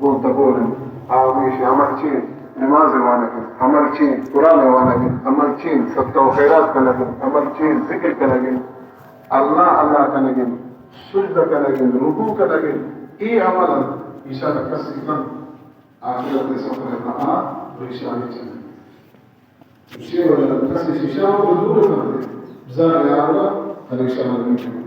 گوں دگور انت۔ آ ہمیش عمل چین نماز وانگ انت، عمل چین قرآن وانگ انت، عمل چین صدقہ و خیرات کنگ انت، عمل چین ذکر کنگ انت، اللہ اللہ کنگ انت، سجدہ کنگ انت، رکوع کنگ انت۔ اے عمل انت، ایشان کسی کن آخرت سفر تہا پریشانی چین۔ چے وجہ؟ کسی شیشہ کو دور کرتے، بزار یارا پریشان نہیں۔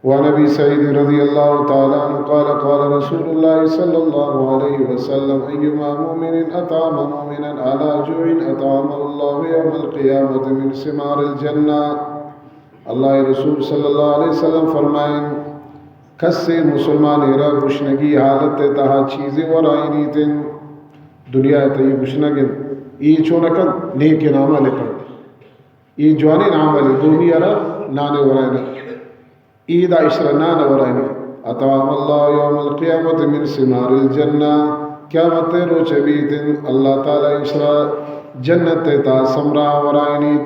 وعن أبي سعيد رضي الله تعالى عنه قال: قال رسول الله صلى الله عليه وسلم: أيما مؤمن أطعم مؤمنا على جوع أطعمه الله يوم القيامة من ثمار الجنة. اللہ رسول صلی اللہ علیہ وسلم فرمائیں، کسے مسلمان را گشنگی حالت تہا چیزے ورائینیت، دنیا تئی گشنگ انت، ای چون کنت؟ نیکیں عمل کنت، ای جوانیں عمل، دومی را نانے ورائینت۔ ادا اشرا نان ورائینی۔ أطعمه الله يوم القيامة من ثمار الجنة. قیامت روچ بیت، اللہ تعالی اشرا جنت تہا ثمرہ ورائینی۔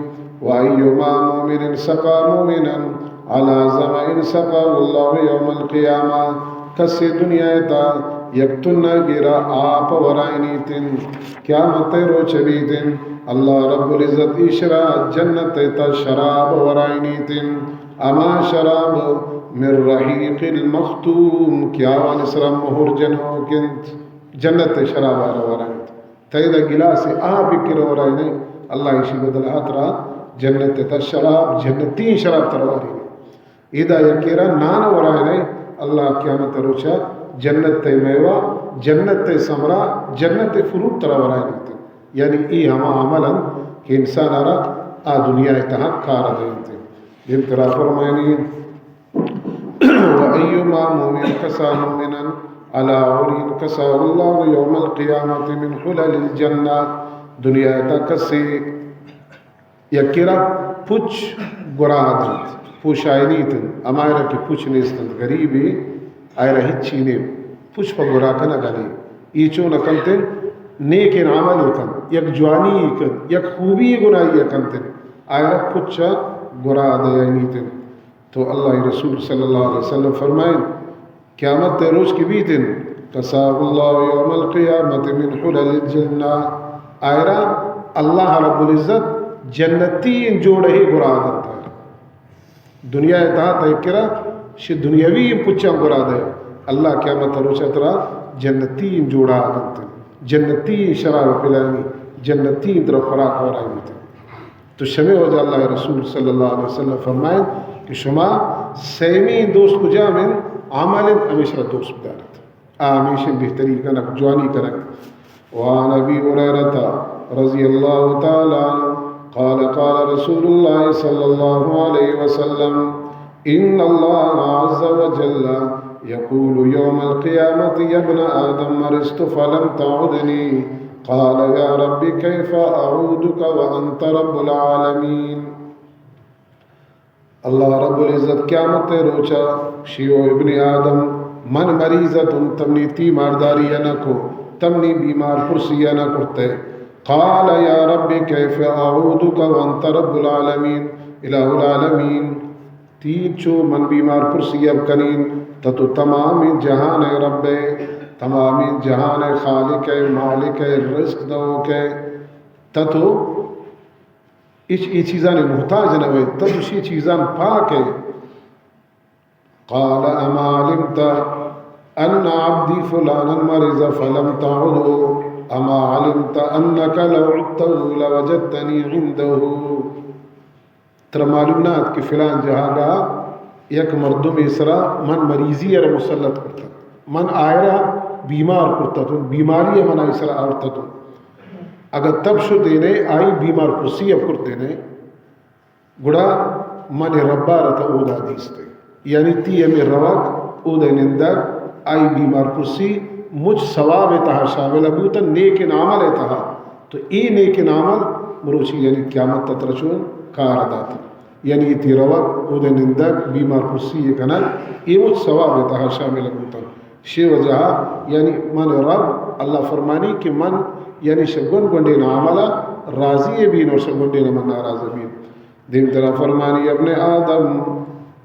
وأيما مؤمن سقى مؤمنا على ظمأ سقاه الله يوم القيامة. کسے دنیا تہا یک تنگے را آپ ورائینیت، قیامت روچ بیت، اللہ رب العزت اشرا جنت تہا شراب ورائینیت۔ ہما شراب من رحیق المختوم کہ آوانی سرا مہر جنوک انت، جنت شراب آرا ورائینت۔ تئی دا گلاس آپ کہ ورائینے، اللہ اشی بدل ءَ ترا جنت تہا شراب، جنتی شراب ترا ورائینے۔ ادا یکے را نان ورائینے، اللہ قیامت روچا جنت تئی میوہ، جنت تئی ثمرہ، جنت تئی فروٹ ترا ورائینیت۔ یعنی اے ہما عمل انت کہ انسان را آ دنیا تہا کار دینت۔ دیم ترا فرمائنی، وأيما مؤمن كسا مؤمنا على عري كساه الله يوم القيامة من حلل الجنة. دنیا تہا کسے یکے را پچ گرا دنت، پوشائینیت انت، ہمائے را کہ پچ نیست انت، غریبے، آئے را ہچی نے، پچ پہ گرا کنگ ءَ نے۔ اے چون کنت؟ نیکیں عملے کنت، یک جوانی کنت، یک خوبی گناہی کنت، آئے را پچ گرا دئینیت انت۔ تو اللہ رسول صلی اللہ علیہ وسلم فرمائیں، قیامت روچ کہ بیت انت، كساه الله يوم القيامة من حلل الجنة، آئرا اللہ رب العزت جنتی جوڑہے گرا دنت۔ دنیا تہا تئی کرا شی دنیاوی پچاں گرا دے، اللہ قیامت روچا ترا جنتی جوڑا دنت، جنتی شراب پلانی، جنتی ترا خوراک ورائینیت۔ تو شمے وجہ اللہ رسول صلی اللہ علیہ وسلم فرمائیں کہ شما سیمی دوست کجام انت؟ عمل انت، ہمیش را دوست بدارت۔ آ ہمیش بہتری کنک، جوانی کنک۔ وعن أبي هريرة رضي الله تعالى عنه قال قال رسول الله صلى الله عليه وسلم: إن الله عز وجل يقول يوم القيامة: يا ابن آدم مرضت فلم تعدني، قال: يا رب كيف أعودك وأنت رب العالمين. اللہ رب العزت قیامت روچا شی: او ابن آدم، من مریض اتوں، تمنی تیمارداری نہ کو، تمنی بیمار پرسی نہ کرتے۔ قال: يا رب كيف أعودك وأنت رب العالمين، الہ العالمین، تی چو من بیمار پرسی اب کنین، تہ تو تمام جہان رب ئے، تمام جہان خالق ئے، مالک ئے، رزق دئوک ئے، تہ تو ہچ اے چیزانی محتاج نہ ئے، تہ تو شی چیزان پاک ئے۔ قال: أما علمت أن عبدي فلانا مرض فلم تعده؟ أما علمت أنك لو عدته لوجدتني عنده؟ ترا معلوم نہ ات کہ فلان جاگہ یک مردمے سرا من مریضی ءَ را مسلط کرتگ، من آئرا بیمار کرتگ، بیماری ءَ من آئی سرا آورتگ۔ اگاں تب شدینے آئی بیمار پرسی اب کرتینے، گڑا من ربا را تہ اودا دیستے۔ یعنی تی ہمے روگ، اودے نندگ، آئی بیمار پرسی مچ ثواب تہا شامل بوتن، نیکیں عمل تہا۔ تو اے نیکیں عمل مروچی یعنی قیامت ترا چون کار دات۔ یعنی تی روگ، اودے نندگ، بیمار پرسی کنگ، اے مچ ثواب تہا شامل بوتن۔ شی وجہ یعنی من رب اللہ فرمانی کہ من یعنی شہ گون گونڈیں عمل راضی بین اور شہ گونڈیں من ناراض بین۔ دیمترا فرمانی: يا ابن آدم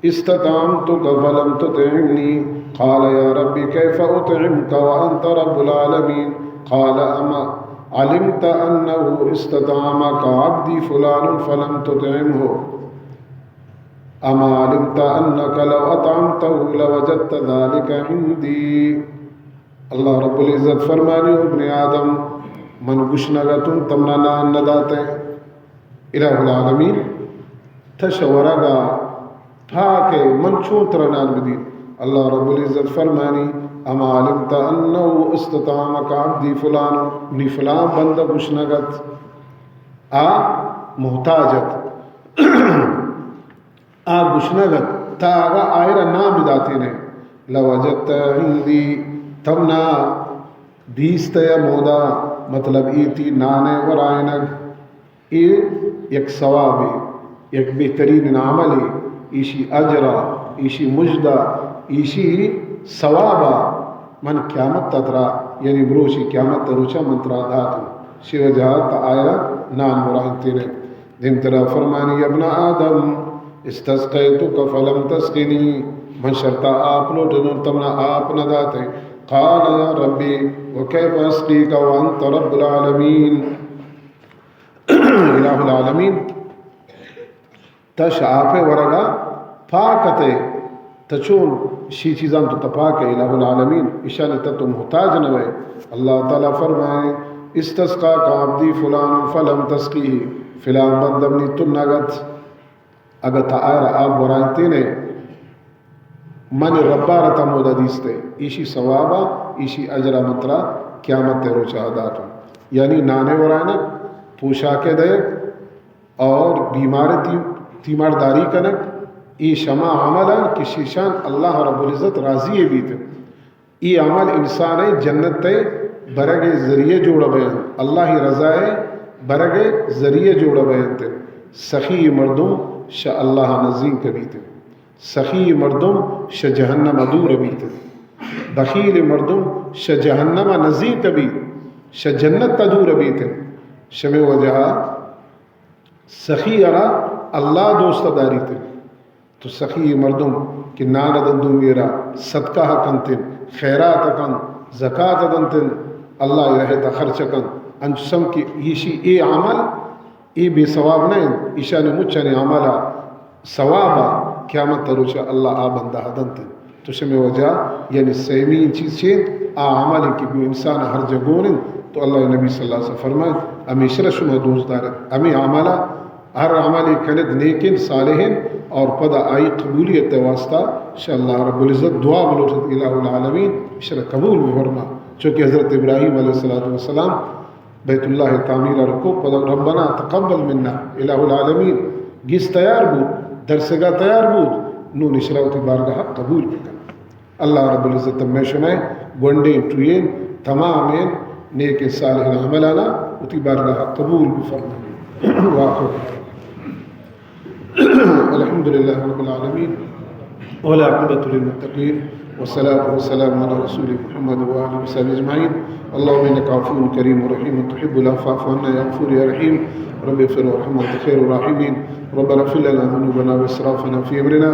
استطعمتك فلم تطعمني، قال يا رب كيف أطعمك وأنت رب العالمين؟ قال أما علمت أنه استطعمك عبدي فلان فلم تطعمه؟ أما علمت أنك لو أطعمته لوجدت ذلك عندي؟ اللہ رب العزت فرمانی، او ابن آدم، من گشنگ اتوں، تمنا نان نہ داتئے۔ الہ العالمین، تش ورگا پاکئے، من چون ترا نان بدیت؟ اللہ رب العزت فرمانی، أما علمت أنه استطعمك عبدي فلان، منی فلان بندہ گشنگ ات، آ محتاج ات۔ آ گشنگ ات، تا اگاں آئرا نان بداتینے، لوجدت عندي، تمنا دیستئے مودا، مطلب ایتی نانئے ورائینگ، اے یک ثوابے، یک بہترین عملے، ایشی اجرا، ایشی مجدا، ایشی ثوابا من قیامت ترا، یعنی بروچی قیامت روچا من ترا داتوں۔ شی وجہ تا آئرا نان ورائینتینے۔ دیمترا فرمانی، يا ابن آدم استسقيتك فلم تسقني، من شرتا آپ لوٹنوں، تمنا آپ نہ داتئے۔ قال يا رب وكيف أسقيك وأنت رب العالمين؟ الہ العالمین، تش آپئے ورگا پاک اتئے، تہ چون شی چیزاں تو تہ پاکئے الہ العالمین، ایشانی تہ تو محتاج نہ بئے۔ اللہ تعالی فرمائے، استسقاك عبدي فلان فلم تسقه، فلان بندہ منی تنگ ات، اگہ تا آئرا آپ ورائینتینے، من ربارا تا مودا دیستئے، ایشی ثوابا، ایشی اجرا من ترا قیامت روچا داتوں۔ یعنی نانے ورائینگ، پوشاکے دئیگ، اور بیمار تی-، تیمارداری کنگ، اے شما عمل انت کہ شیشان اللہ رب العزت راضی بیت۔ اے عمل انسان ء جنت ء برگ ء ذریعہ جوڑ بینت، اللہ ء رضا ء برگ ء ذریعہ جوڑ بینت۔ سخی مردم شہ اللہ نزیک بیت، سخی مردم شہ جہنم دور بیت، بخیل مردم شہ جہنم نزیک بیت، شہ جنت دور بیت۔ شمے وجہ سخی ء را اللہ دوست داریت۔ تو سخی مردم کہ نان دنت دومی را، صدقہ کنت، خیرات کنت، زکات دنت، اللہ ء رہ تا خرچ کنت، انچو سم کہ ایشی اے عمل اے بے ثواب نہ انت، ایشانی مچانی عمل ء ثواب ء قیامت روچ ء اللہ آ بندہ ء دنت۔ تو شمے وجہ یعنی سیمی چیز چے انت؟ آ عمل انت کہ گوں انسان ء ہر جگہ گون انت۔ تو اللہ ء نبی صلی اللہ علیہ وسلم فرمائیت، ہمیشرا شما دوست دارت، ہمے عمل ء ہر عمل ء کنت نیک انت، صالح انت، اور پدا آئی قبولیت ء واسطہ شہ اللہ رب العزت دعا بلوٹت، الہ العالمین اشرا قبول بفرما۔ چونکہ حضرت ابراہیم علیہ الصلوۃ والسلام بیت اللہ تعمیر ء رکو، پدا ربنا تقبل منا، الہ العالمین، گیس تیار بوت، درسگا تیار بوت، نون اشرا وتی بارگاہ قبول بکن۔ اللہ رب العزت مئے شمئے گونڈیں ٹوئیں تمامیں نیک صالح عملانا وتی بارگاہ قبول بفرمائے۔ وآخر الحمد لله رب العالمين، والعاقبة للمتقين، والصلاة والسلام على رسول محمد وآله وصحبه أجمعين. اللهم إنك عفو كريم رحيم تحب العفو فاعف عنا يا غفور يا رحيم. رب اغفر وارحم وأنت خير الراحمين. ربنا اغفر لنا ذنوبنا وإسرافنا في أمرنا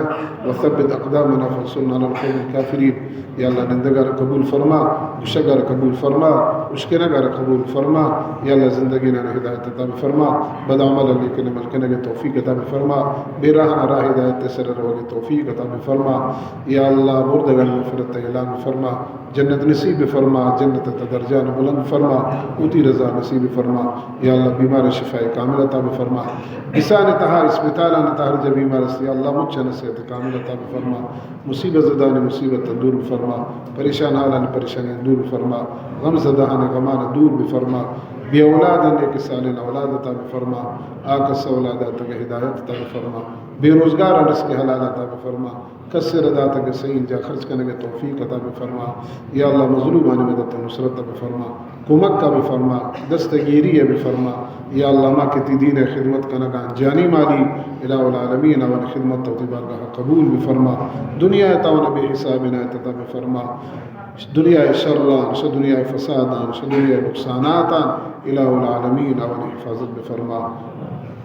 وثبت أقدامنا فانصرنا على القوم الكافرين. یا اللہ، نندگ ء را قبول فرما، گشگ ء را قبول فرما، اشکنگ ء را قبول فرما۔ یا اللہ، زندگینان ہدایت عطا بفرما، بد عمل ء نیکن عمل کنگ ء توفیق عطا بفرما، بے راہان راہ ہدایت ء سر ء روگ ء توفیق عطا بفرما۔ یا اللہ، مردگان مغفرت ء اعلان بفرما، جنت نصیب بفرما، جنت ء درجان بلند فرما، وتی رضا نصیب فرما۔ یا اللہ، بیمار شفاء کامل عطا بفرما، کسان تہا، اسپتالان تہا ہر جا بیمار است، یا اللہ، مچان صحت کامل عطا بفرما۔ مصیبت زدانی مصیبت دور بفرما، پریشان حالانی پریشانی دور بفرما، غم زدہانی غمان دور بفرما، بے اولاد نیک صالح اولاد عطا بفرما، آ کس اولاد عطا ہدایت عطا بفرما، بے روزگار رزق حلال عطا بفرما، کس را داتگ صحیح جا خرچ کنگ توفیق عطا بفرما۔ یا اللہ، مظلومانی مدد و نصرت بفرما۔ کمک ء بفرما، دستگیری ء بفرما۔ یا اللہ، ما کہ تی دین ء خدمت کنگاں، جانی مالی، الہ العالمین، آوانی خدمت ء وتی بارگاہ ء قبول بفرما۔ دنیا ء تاوان بے حساب عنایت عطا بفرما۔ دنیا ء شران، شہ دنیا ء فسادان، شہ دنیا ء نقصاناتان، الہ العالمین، آوانی حفاظت بفرما۔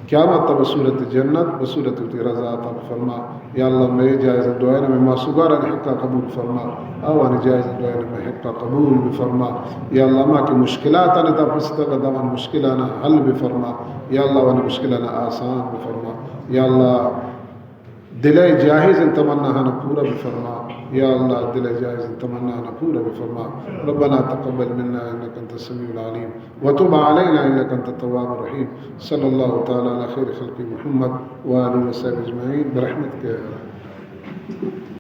قیامت ءَ بصورت جنت، بصورت وتی رضا عطا بفرما۔ یا اللہ، مئے جائز دعائیں مئے ماسوگارانی حقا قبول فرما، آوانی جائز دعائیں مئے حقا قبول بفرما۔ یا اللہ، ما کہ مشکلاتانی تہا پستگ، آوانی مشکلانا حل بفرما۔ یا اللہ، آوانی مشکلانا آسان بفرما۔ یا اللہ، دل ءِ جائز تمناہانا پورا بفرما۔ یا اللہ، دل ءِ جائز تمناہانا پورا بفرما۔ ربنا تقبل منا انك انت السميع العليم وتب علينا انك انت التواب الرحيم۔ صلى الله تعالى على خير خلقه محمد وآله وصحبه اجمعين برحمتك يا أرحم